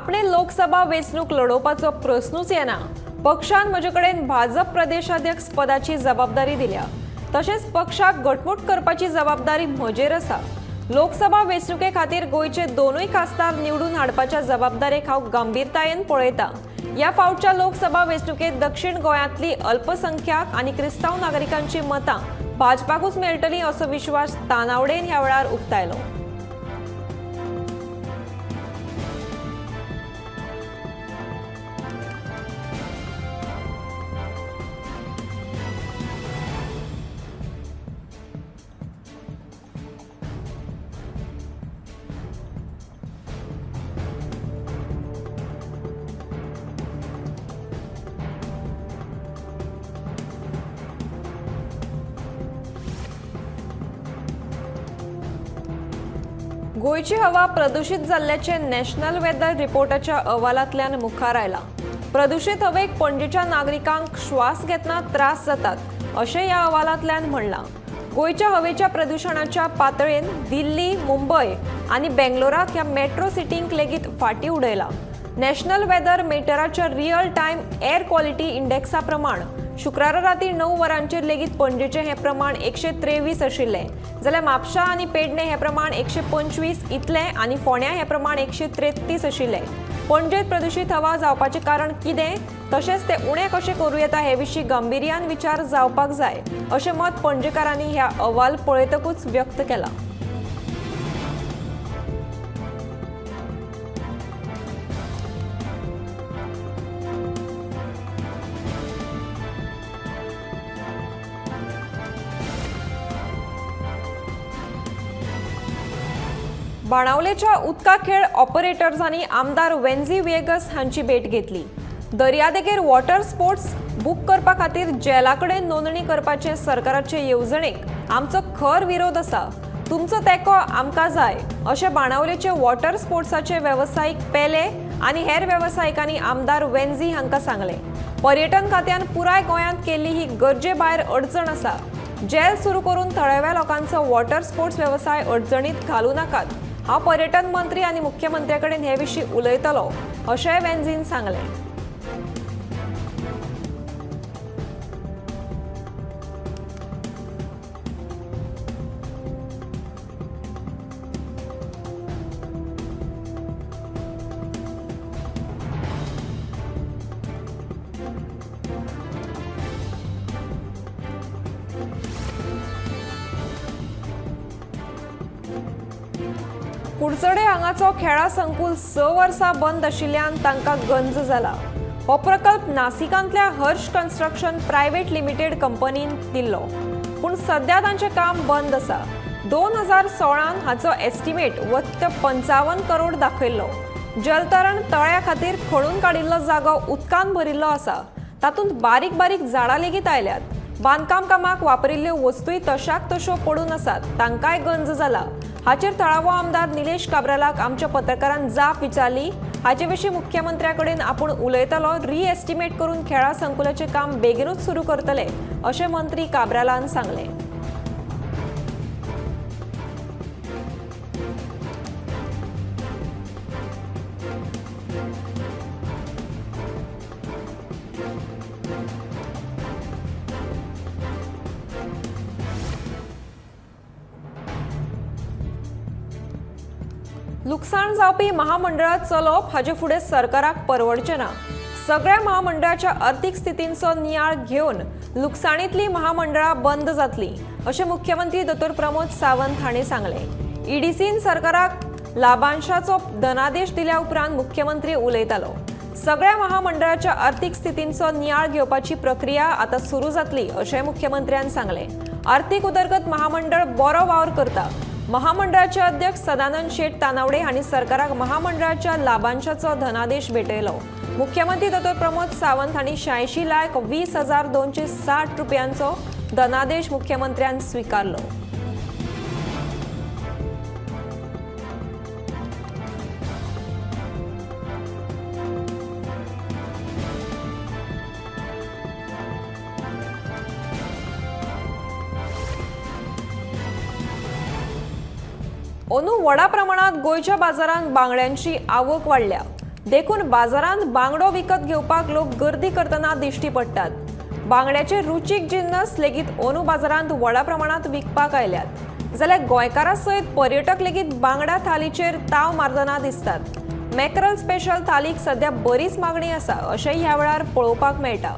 आपणे लोकसभा वेंचणूक लडोवपाचो प्रस्नूच येना. पक्षान म्हजे कडेन भाजप प्रदेशाध्यक्ष पदाची जबाबदारी दिल्या, तशेंच पक्षाक घटमूट करपाची जबाबदारी म्हजेर आसा. लोकसभा वेंचणुके खातीर गोंयचे दोनूय खासदार निवडून हाडपाच्या जबाबदारेक हांव गंभीरतायेन पळयतां. ह्या फावटच्या लोकसभा वेंचणुकेत दक्षिण गोंयांतली अल्पसंख्याक आनी क्रिस्तांव नागरिकांची मतां भाजपाकूच मेळटली असो विश्वास तानावडेन ह्या वेळार उक्तायलो. गोंयची हवा प्रदूषित जाल्ल्याचे नॅशनल वेदर रिपोर्टाच्या अहवालांतल्यान मुखार आयला. प्रदूषित हवेक पणजेच्या नागरिकांक श्वास घेतना त्रास जातात अशें ह्या अहवालांतल्यान म्हणलां. गोंयच्या हवेच्या प्रदूषणाच्या पातळेन दिल्ली, मुंबय आनी बेंगलोराक ह्या मेट्रो सिटींक लेगीत फाटीं उडयला. नॅशनल वेदर मिटराच्या रियल टायम एअर क्वॉलिटी इंडेक्सा प्रमाण शुक्रारा राती 9 वरांचेर लेगीत पणजेचें हें प्रमाण 123 आशिल्लें, जाल्यार म्हापशा आनी पेडणे हें प्रमाण 125 इतलें आनी फोंड्या हें प्रमाण 133 आशिल्लें. पणजेंत प्रदूषित हवा जावपाचें कारण कितें तशेंच तें उणें कशें करूं येता हे विशीं गंभीर्यान विचार जावपाक जाय अशें मत पणजेकारांनी ह्या अहवाल पळयतकूच व्यक्त केलां. बाणावलेच्या उदका खेळ ऑपरेटर्सांनी आमदार वेन्झी व्हिएगस हांची भेट घेतली. दर्यादेगेर वॉटर स्पोर्ट्स बूक करपा खातीर जेला कडेन नोंदणी करपाचे सरकाराचे येवजणेक आमचो खर विरोध आसा. तुमचो तेंको आमकां जाय अशें बाणावलेचे वॉटर स्पोर्ट्साचे वेवसायीक पेले आनी हेर वेवसायिकांनी आमदार वेन्झी हांकां सांगलें. पर्यटन खात्यान पुराय गोंयांत केल्ली ही गरजे भायर अडचण आसा. जेल सुरू करून थळाव्या लोकांचो वॉटर स्पोर्ट्स वेवसाय अडचणीत घालूं नाकात. हांव पर्यटन मंत्री आनी मुख्यमंत्र्या कडेन हे विशीं उलयतलो अशेंय वेन्झीन सांगलें. कुडचडे हांगाचो खेळा संकुल 6 वर्सां बंद आशिल्ल्यान तांकां गंज जाला. हो प्रकल्प नासिकांतल्या हर्ष कन्स्ट्रक्शन प्रायव्हेट लिमिटेड कंपनीन दिल्लो, पूण सध्या तांचें काम बंद आसा. 2016 हाचो एस्टिमेट वट्ट 55 करोड दाखयल्लो. जलतरण तळ्या खातीर खणून काडिल्लो जागो उदकान भरिल्लो आसा. तातूंत बारीक बारीक झाडां लेगीत आयल्यात. बांदकाम कामाक वापरिल्ल्यो वस्तूय तशाक तश्यो पडून आसात, तांकांय गंज जाला. हाचेर थळावो आमदार निलेश काब्रालाक आमच्या पत्रकारान जाप विचारली. हाचे विशीं मुख्यमंत्र्या कडेन आपूण उलयतलो, रिएस्टिमेट करून खेळा संकुलाचें काम बेगीनूच सुरू करतले अशें मंत्री काब्रालान सांगलें. लुकसाण जावपी महामंडळां चलोवप हाजे फुडें सरकाराक परवडचें ना. सगळ्या महामंडळाच्या अर्थीक स्थितींचो नियाळ घेवन लुकसाणींतलीं महामंडळां बंद जातलीं अशें मुख्यमंत्री दोतोर प्रमोद सावंत हांणी सांगलें. ईडीसीन सरकाराक लाभांशाचो धनादेश दिल्या उपरांत मुख्यमंत्री उलयतालो. सगळ्या महामंडळाच्या अर्थीक स्थितींचो नियाळ घेवपाची प्रक्रिया आतां सुरू जातली अशें मुख्यमंत्र्यान सांगलें. आर्थीक उदरगत महामंडळ बरो वावर करता. महामंडळाचे अध्यक्ष सदानंद शेट तानावडे हांणी सरकाराक महामंडळाच्या लाभांशाचो धनादेश भेटयलो. मुख्यमंत्री दोतोर प्रमोद सावंत हांणी 86,20,260 रुपयांचो धनादेश मुख्यमंत्र्यान स्विकारलो. अंदू व्हडा प्रमाणात गोंयच्या बाजारांत बांगड्यांची आवक वाडल्या. देखून बाजारांत बांगडो विकत घेवपाक लोक गर्दी करतना दिश्टी पडटात. बांगड्याचे रुचीक जिन्नस लेगीत अंदू बाजारांत व्हडा प्रमाणांत विकपाक आयल्यात. जाल्यार गोंयकारां सयत पर्यटक लेगीत बांगडा थालीचेर ताव मारतना दिसतात. मॅकरल स्पेशल थालीक सध्या बरीच मागणी आसा अशें ह्या वेळार पळोवपाक मेळटा.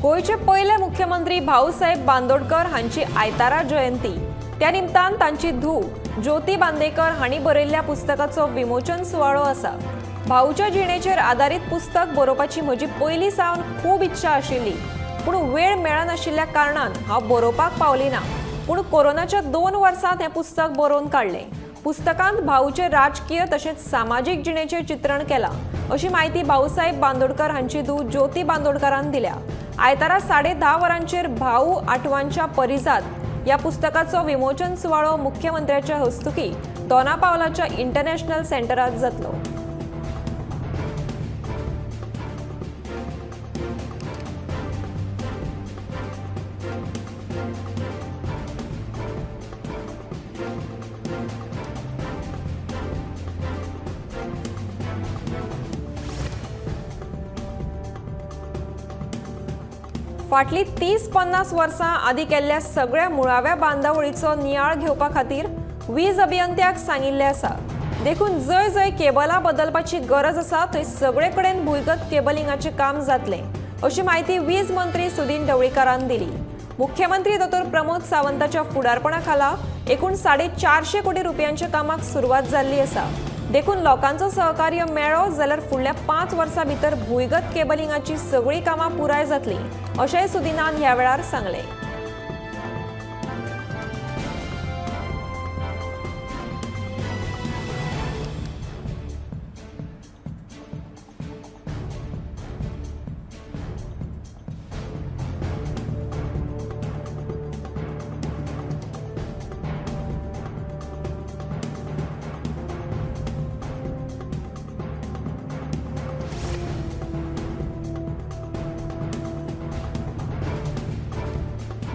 गोंयचे पयले मुख्यमंत्री भाऊसाहेब बांदोडकर हांची आयतारा जयंती. त्या निमतान तांची धूव ज्योती बांदेकर हांणी बरयल्ल्या पुस्तकाचो विमोचन सुवाळो आसा. भाऊच्या जिणेचेर आदारीत पुस्तक बरोवपाची म्हजी पयलीं सावन खूब इच्छा आशिल्ली, पूण वेळ मेळनाशिल्ल्या कारणान हांव बरोवपाक पावली ना. पूण कोरोनाच्या 2 वर्सांत हें पुस्तक बरोवन काडलें. पुस्तकांत भाऊचे राजकीय तशेंच सामाजीक जिणेचें चित्रण केलां अशी म्हायती भाऊसाहेब बांदोडकर हांची धूव ज्योती बांदोडकरान दिल्या. आयतारा 10:30 वरांचेर भाऊ आठवांच्या परिजात ह्या पुस्तकाचो विमोचन सुवाळो मुख्यमंत्र्याच्या हस्तुकी दोनापावलाच्या इंटरनॅशनल सेंटरात जातलो. फाटली 30-50 वर्सां आदी केल्ल्या सगळ्या मुळाव्या बांदावळीचो नियाळ घेवपा खातीर वीज अभियंत्याक सांगिल्लें आसा. देखून जंय जंय केबलां बदलपाची गरज आसा थंय सगळे कडेन भुंयगत केबलिंगाचें काम जातलें अशी म्हायती वीज मंत्री सुदिन ढवळीकारान दिली. मुख्यमंत्री दोतोर प्रमोद सावंताच्या फुडारपणा खाला एकूण 450 कोटी रुपयांच्या कामाक सुरवात जाल्ली आसा. देखून लोकांचो सहकार्य मेळ्ळो जाल्यार फुडल्या 5 वर्सां भितर भुंयगत केबलिंगाची सगळीं कामां पुराय जातलीं अशेंय सुदिनान ह्या वेळार सांगलें.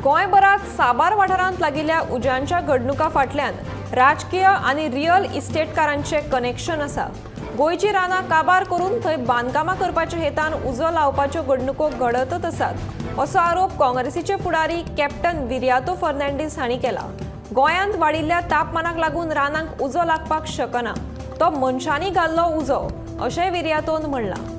गोंयभरात साबार वाठारांत लागिल्ल्या उज्यांच्या घडणुकां फाटल्यान राजकीय आनी रियल इस्टेटकारांचें कनेक्शन आसा. गोंयची रानां काबार करून थंय बांदकामां करपाच्या हेतान उजो लावपाच्यो घडणुको घडतच आसात असो आरोप काँग्रेसीचे फुडारी कॅप्टन विरियातो फर्नांडीस हांणी केला. गोंयांत वाडिल्ल्या तापमानाक लागून रानांक उजो लागपाक शकना, तो मनशांनी घाल्लो उजो अशें विरियातोन म्हणलां.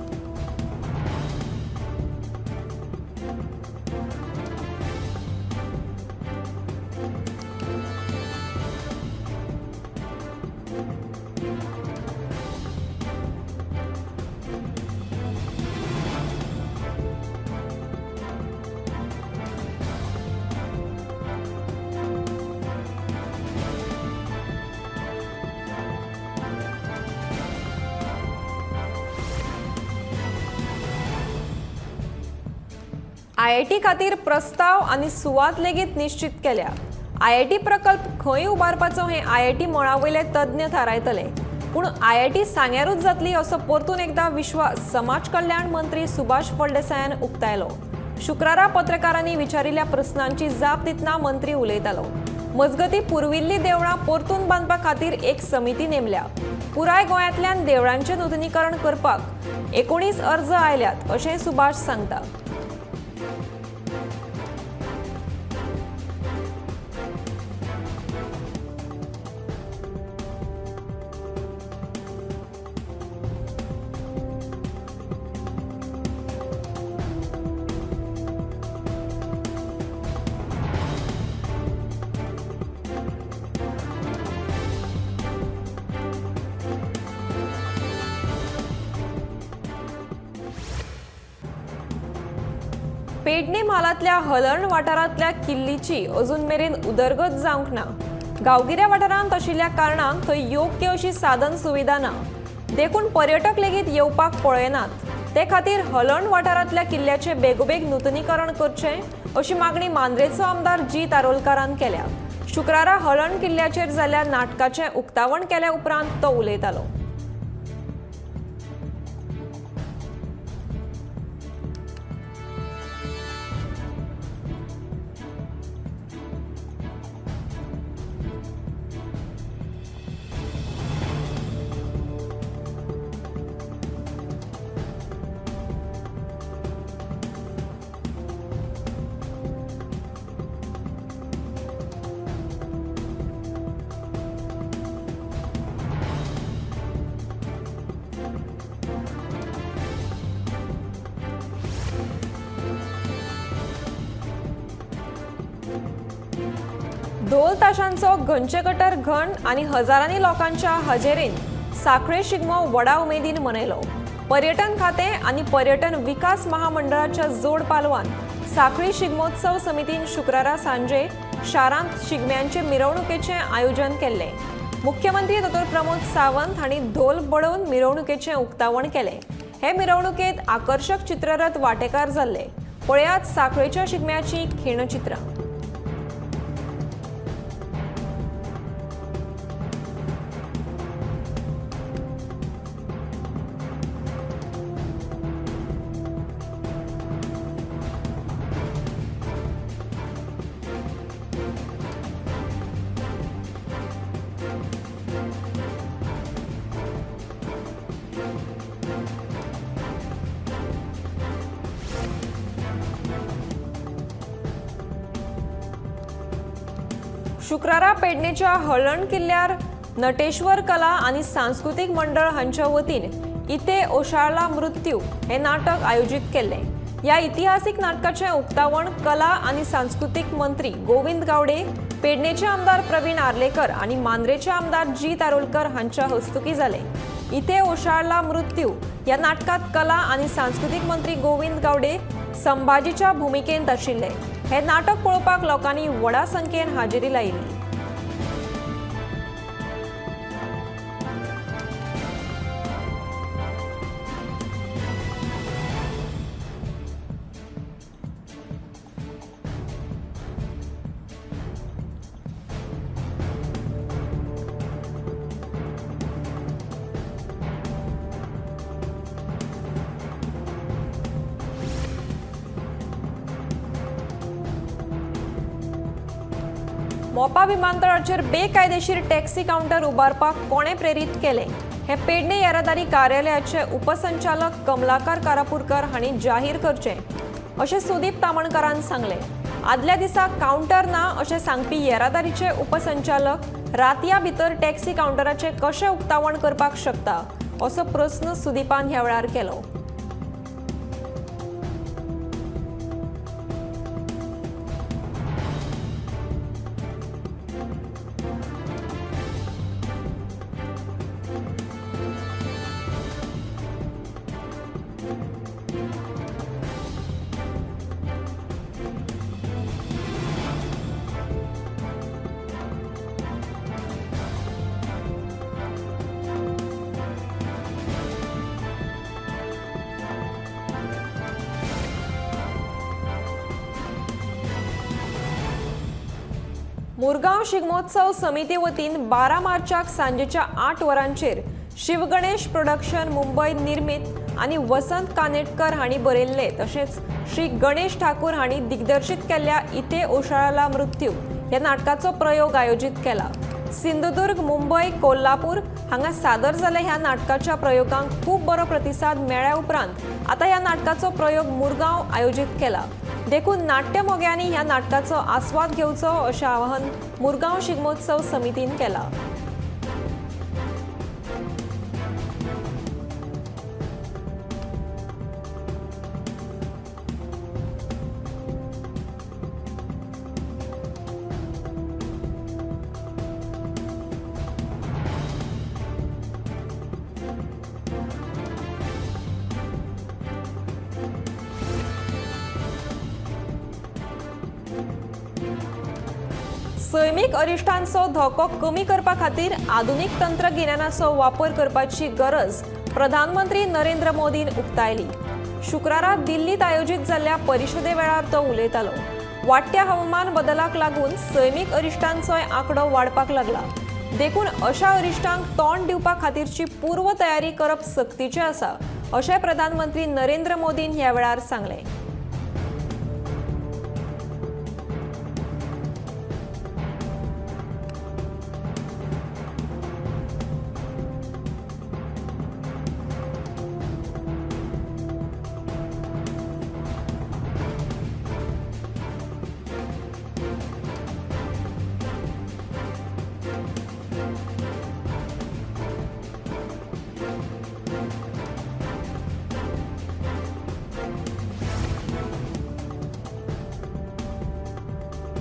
आयआयटी खातीर प्रस्ताव आनी सुवात लेगीत निश्चित केल्या. आयआयटी प्रकल्प खंय उबारपाचो हें आयआयटी मळा वयले तज्ञ थारायतले, पूण आयआयटी सांग्यारूच जातली असो परतून एकदा विश्वास समाज कल्याण मंत्री सुभाष फळदेसायान उक्तायलो. शुक्रारा पत्रकारांनी विचारिल्ल्या प्रस्नांची जाप दितना मंत्री उलयतालो. मजगती पुर्विल्ली देवळां परतून बांदपा खातीर एक समिती नेमल्या. पुराय गोंयांतल्यान देवळांचें नुतनीकरण करपाक 19 अर्ज आयल्यात अशें सुभाष सांगता. पेडणे म्हालांतल्या हलर्ण वाठारांतल्या किल्लीची अजून मेरेन उदरगत जावंक ना. गांवगिऱ्या वाठारांत आशिल्ल्या कारणान थंय योग्य अशी साधन सुविधा ना, देखून पर्यटक लेगीत येवपाक पळयनात. ते खातीर हलर्ण वाठारांतल्या किल्ल्याचें बेगोबेग नुतनीकरण करचें अशी मागणी मांद्रेचो आमदार जीत आरोलकारान केल्या. शुक्रारा हलर्ण किल्ल्याचेर जाल्ल्या नाटकाचें उक्तावण केल्या उपरांत तो उलयतालो. ढोल ताशांचो घनचेगटर घण आनी हजारांनी लोकांच्या हजेरेन सांखळे शिगमो व्हडा उमेदीन मनयलो. पर्यटन खातें आनी पर्यटन विकास महामंडळाच्या जोड पालवान सांखळी शिगमोत्सव समितीन शुक्रारा सांजे शारांत शिगम्यांचे मिरवणुकेचें आयोजन केल्लें. मुख्यमंत्री डॉ. प्रमोद सावंत हांणी ढोल बडोवन मिरवणुकेचें उक्तावण केलें. हे मिरवणुकेंत आकर्शक चित्ररथ वांटेकार जाल्ले. पळयात सांखळेच्या शिगम्याची खीणचित्रां. शुक्रारा पेडणेच्या हळर्ण किल्ल्यार नटेश्वर कला आनी सांस्कृतीक मंडळ हांच्या वतीन इथे ओशाळला मृत्यू हे नाटक आयोजीत केल्लें. ह्या इतिहासीक नाटकाचें उक्तावण कला आनी सांस्कृतीक मंत्री गोविंद गावडे, पेडणेचे आमदार प्रवीण आर्लेकर आनी मांद्रेचे आमदार जीत आरोलकर हांच्या हस्तुकी जालें. इथे ओशाळला मृत्यू ह्या नाटकांत कला आनी सांस्कृतीक मंत्री गोविंद गावडे संभाजीच्या भुमिकेंत आशिल्ले. हे नाटक पळोवपाक लोकांनी व्हडा संख्येन हाजेरी लायिल्ली. मोपा विमानतळाचेर बेकायदेशीर टॅक्सी कावंटर उबारपाक कोणें प्रेरीत केलें हें पेडणे येरादारी कार्यालयाचे उपसंचालक कमलाकर कारापूरकर हांणी जाहीर करचें अशें सुदीप तामणकारान सांगलें. आदल्या दिसा कावंटर ना अशें सांगपी येरादारीचे उपसंचालक रातया भितर टॅक्सी कावंटराचें कशें उक्तावण करपाक शकता असो प्रस्न सुदीपान ह्या वेळार केलो. मुरगांव शिगमोत्सव समिती वतीन 12 मार्चाक सांजेच्या 8 वरांचेर शिवगणेश प्रोडक्शन मुंबय निर्मित आनी वसंत कानेटकर हांणी बरयल्ले तशेंच श्री गणेश ठाकूर हांणी दिग्दर्शीत केल्ल्या इथे ओशाळला मृत्यू ह्या नाटकाचो प्रयोग आयोजीत केला. सिंधुदुर्ग, मुंबय, कोल्हापूर हांगा सादर जाल्ल्या ह्या नाटकाच्या प्रयोगांक खूब बरो प्रतिसाद मेळ्ळ्या उपरांत आतां ह्या नाटकाचो प्रयोग मुरगांव आयोजीत केला. देखून नाट्यमोग्यांनी ह्या नाटकाचो आस्वाद घेवचो अशें आवाहन मुरगांव शिगमोत्सव समितीन केला. सैमीक अरिश्टांचो धोको कमी करपा खातीर आधुनीक तंत्रगिन्यानाचो वापर करपाची गरज प्रधानमंत्री नरेंद्र मोदीन उक्तायली. शुक्रारा दिल्लीत आयोजीत जाल्ल्या परिशदे वेळार तो उलयतालो. वाडट्या हवामान बदलाक लागून सैमीक अरिश्टांचोय आंकडो वाडपाक लागला. देखून अशा अरिश्टांक तोंड दिवपा खातीरची पूर्व तयारी करप सक्तीचें आसा अशें प्रधानमंत्री नरेंद्र मोदीन ह्या वेळार सांगलें.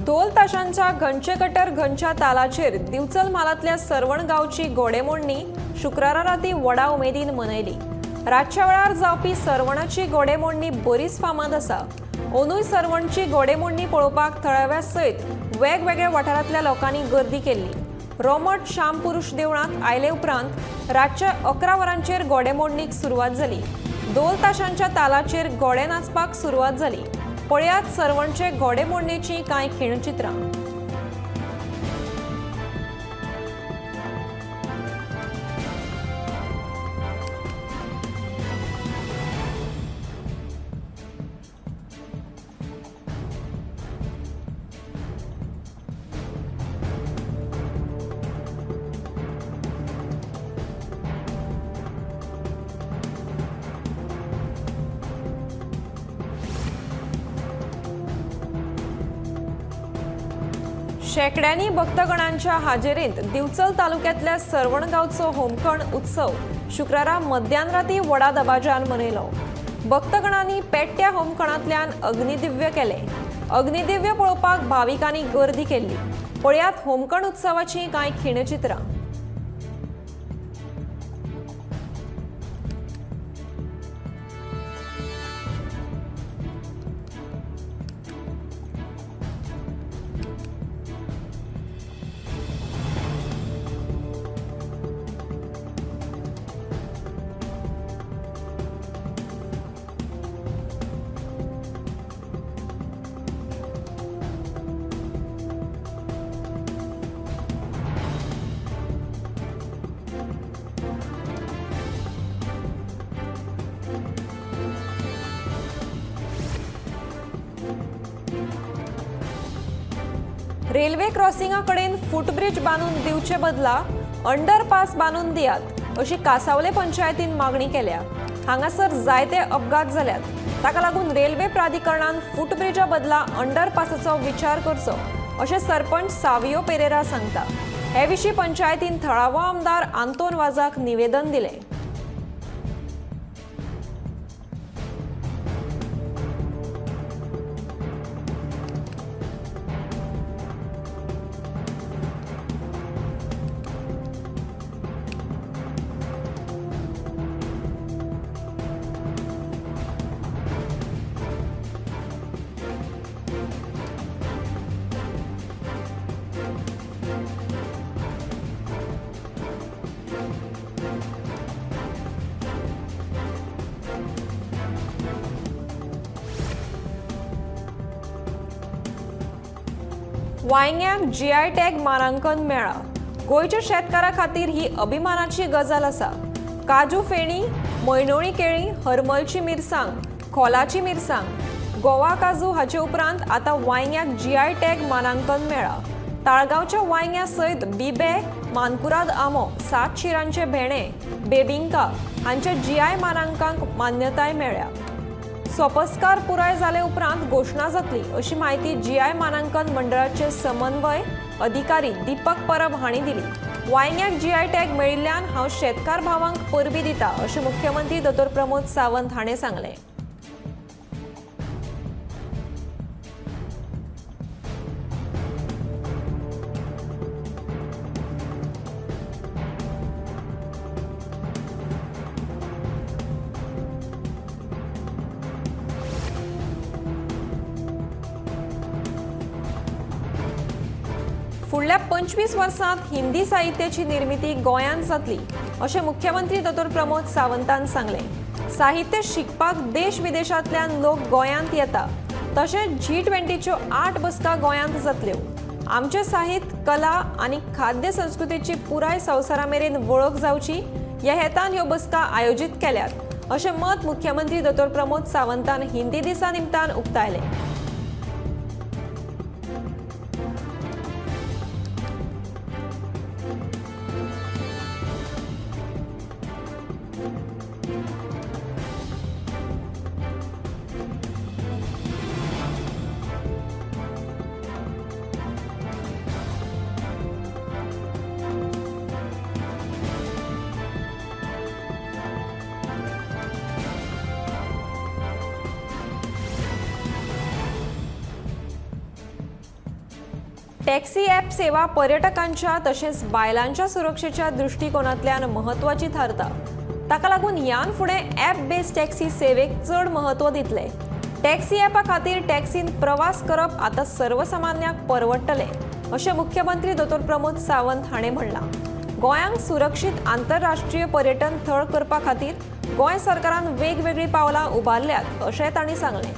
ढोल ताशांच्या घनचेकटर घनच्या तालाचेर दिवचल म्हालांतल्या सरवण गांवची घोडेमोडणी शुक्रारा राती व्हडा उमेदीन मनयली. रातच्या वेळार जावपी सरवणाची घोडेमोडणी बरीच फामाद आसा. अंदूय सरवणची घोडेमोडणी पळोवपाक थळाव्या सयत वेगवेगळ्या वाठारांतल्या लोकांनी गर्दी केल्ली. रोमट श्यामपुरुष देवळांत आयले उपरांत रातच्या 11 वरांचेर घोडेमोडणीक सुरवात जाली. ढोल ताशांच्या तालाचेर घोडे नाचपाक सुरवात जाली. पळयात सरवणचे घोडेमोडणेची कांय खिणचित्रां. शेकड्यांनी भक्तगणांच्या हाजेरींत दिवचल तालुक्यांतल्या सरवण गांवचो होमखण उत्सव शुक्रारा मध्यानराती व्हडा दबाज्यान मनयलो. भक्तगणांनी पेट्ट्या होमखणांतल्यान अग्निदिव्य केले. अग्निदिव्य पळोवपाक भाविकांनी गर्दी केल्ली. पळयात होमखण उत्सवाची कांय खिणचित्रां. रेल्वे क्रॉसिंगा कडेन फुटब्रिज बांदून दिवचे बदला अंडरपास बांदून दियात अशी कासावले पंचायतीन मागणी केल्या. हांगासर जायते अपघात जाल्यात. ताका लागून रेल्वे प्राधिकरणान फुटब्रिजा बदला अंडरपासाचो विचार करचो अशें सरपंच सावियो पेरेरा सांगता. हे विशीं पंचायतीन थळावो आमदार आंतोन वाजाक निवेदन दिलें. वांयग्याक जीआय टॅग मानांकन मेळ्ळां. गोंयच्या शेतकारां खातीर ही अभिमानाची गजाल आसा. काजू फेणी, मयणोळी केळी, हरमलची मिरसांग, खोलाची मिरसांग, गोवा काजू हाचे उपरांत आतां वांयग्याक जीआय टॅग मानांकन मेळ्ळां. ताळगांवच्या वांयग्या सयत बिबे, मानकुराद आंबो, सात शिरांचे भेणे, बेबिंका हांच्या जीआय मानांकांक मान्यताय मेळ्ळ्या. सोपस्कार पुराय जाले उपरांत घोशणा जातली अशी माहिती जीआय मानांकन मंडळाचे समन्वय अधिकारी दीपक परब हांणी दिली. वांयग्याक जीआय टॅग मेळिल्ल्यान हांव शेतकार भावांक परबीं दिता अशें मुख्यमंत्री दोतोर प्रमोद सावंत हांणी सांगलें. फुडल्या 25 वर्सांत हिंदी साहित्याची निर्मिती गोंयांत जातली अशें मुख्यमंत्री दोतोर प्रमोद सावंतान सांगलें। साहित्य शिकपाक देश विदेशांतल्यान लोक गोंयांत येता, तशेंच G20च्यो 8 बसका गोंयांत जातल्यो। आमचें साहित्य, कला आनी खाद्य संस्कृतीची पुराय संवसारा मेरेन वळख जावची ह्या हेतान ह्यो बसका आयोजीत केल्यात अशें मत मुख्यमंत्री दोतोर प्रमोद सावंतान हिंदी दिसा निमतान उक्तायलें। टॅक्सी ॲप सेवा पर्यटकांच्या तशेंच बायलांच्या सुरक्षेच्या दृश्टिकोनांतल्यान म्हत्वाची थारता। ताका लागून ह्यान फुडें ॲप बेस्ड टॅक्सी सेवेक चड म्हत्व दितले। टॅक्सी ॲपा खातीर टॅक्सीन प्रवास करप आतां सर्वसामान्यांक परवडटलें अशें मुख्यमंत्री दोतोर प्रमोद सावंत हाणें म्हणलां। गोंयांक सुरक्षीत आंतरराष्ट्रीय पर्यटन थळ करपा खातीर गोंय सरकारान वेगवेगळीं पावलां उबारल्यात अशें तांणी सांगलें।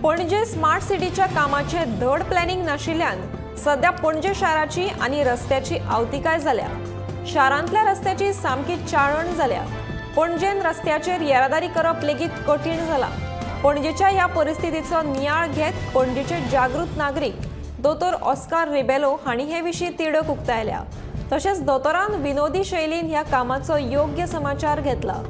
पणजे स्मार्ट सिटीच्या कामाचे धड प्लॅनिंग नाशिल्ल्यान सध्या पणजे शाराची आनी रस्त्याची आवतिकाय जाल्या। शारांतल्या रस्त्याची सामकी चाळण जाल्या। पणजेन रस्त्याचेर येरादारी करप लेगीत कठीण जाला। पणजेच्या ह्या परिस्थितीचो नियाळ घेत पणजेचे जागृत नागरीक दोतोर ऑस्कार रिबेलो हांणी हे विशीं तिडक उक्तायल्या। तशेंच दोतोरान विनोदी शैलीन ह्या कामाचो योग्य समाचार घेतला।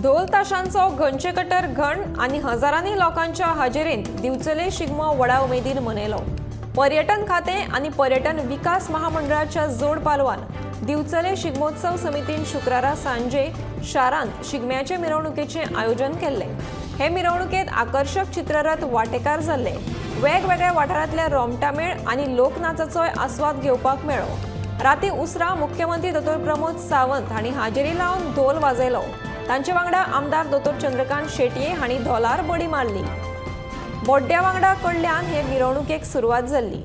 ढोल ताशांचो घनचेकटर घण आनी हजारांनी लोकांच्या हाजेरींत दिवचले शिगमो व्हडा उमेदीन मनयलो। पर्यटन खातें आनी पर्यटन विकास महामंडळाच्या जोड पालवान दिवचले शिगमोत्सव समितीन शुक्रारा सांजे शारांत शिगम्याचे मिरवणुकेचें आयोजन केल्लें। हे मिरवणुकेंत आकर्शक चित्ररथ वांटेकार जाल्ले। वेगवेगळ्या वाठारांतल्या रोमटामेळ आनी लोकनाचाचोय आस्वाद घेवपाक मेळ्ळो। राती उसरां मुख्यमंत्री दोतोर प्रमोद सावंत हांणी हाजेरी लावन धोल वाजयलो। तांचे वांगडा आमदार दोतोर चंद्रकांत शेटये हांणी धोलार बडी मारली। बोड्ड्या वांगडा कडल्यान हे मिरवणुकेक सुरवात जाल्ली।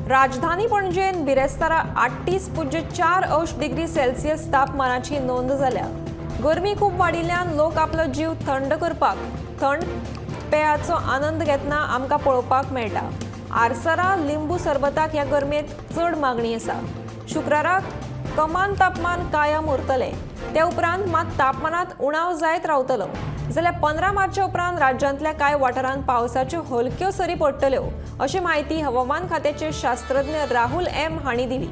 राजधानी पणजेन बिरेस्तारा 38.4 अंश डिग्री सेल्सियस तापमानाची नोंद जाल्या। गरमी खूब वाडिल्ल्यान लोक आपलो जीव थंड करपाक थंड पेयाचो आनंद घेतना आमकां पळोवपाक मेळटा। आरसरा लिंबू सरबताक ह्या गरमेंत चड मागणी आसा। शुक्रारा कमान तापमान कायम उरतलें, त्या उपरांत मात तापमानांत उणाव जायत रावतलो। जाल्यार 15 मार्चा उपरांत राज्यांतल्या कांय वाठारांत पावसाच्यो हलक्यो सरी पडटल्यो अशी म्हायती हवामान खात्याचे शास्त्रज्ञ राहुल एम हांणी दिली।